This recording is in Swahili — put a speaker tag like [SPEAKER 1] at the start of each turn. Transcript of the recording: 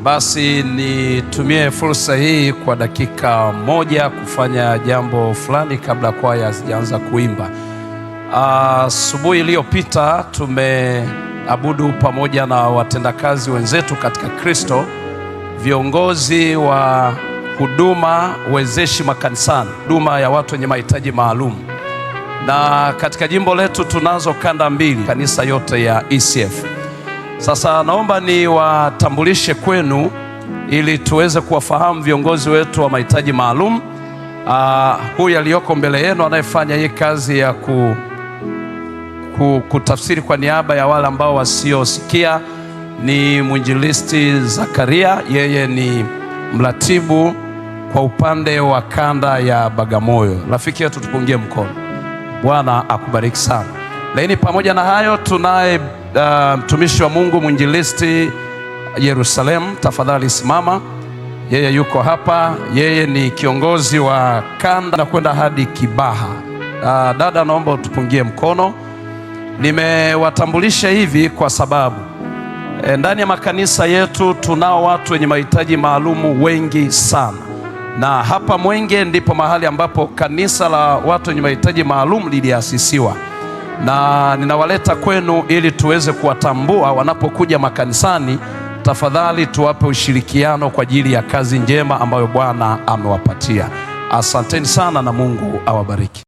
[SPEAKER 1] Basi nitumie fursa hii kwa dakika moja kufanya jambo fulani kabla kwaya hazijaanza kuimba. Asubuhi iliyopita tumeabudu pamoja na watendakazi wenzetu katika Kristo, viongozi wa huduma wezeshi makanisani, huduma ya watu wenye mahitaji maalum. Na katika jimbo letu tunazo kanda mbili, kanisa yote ya ECF. Sasa naomba niwatambulishe kwenu ili tuweze kuwafahamu viongozi wetu wa mahitaji maalum. Huyu aliyoko mbele yenu anayefanya hii kazi ya kutafsiri kwa niaba ya wale ambao wasiosikia ni mwinjilisti Zakaria. Yeye ni mratibu kwa upande wa kanda ya Bagamoyo. Rafiki yetu, tupungie mkono. Bwana akubariki sana. Lakini pamoja na hayo tunaye mtumishi wa Mungu mwinjilisti Yerusalemu, tafadhali simama. Yeye yuko hapa, yeye ni kiongozi wa kanda na kwenda hadi Kibaha. Dada, naomba utupungie mkono. Nimewatambulisha hivi kwa sababu ndani ya makanisa yetu tunao watu wenye mahitaji maalumu wengi sana, na hapa Mwenge ndipo mahali ambapo kanisa la watu wenye mahitaji maalum liliasisiwa, na ninawaleta kwenu ili tuweze kuwatambua wanapokuja makanisani. Tafadhali tuwape ushirikiano kwa ajili ya kazi njema ambayo Bwana amewapatia. Asanteni sana na Mungu awabariki.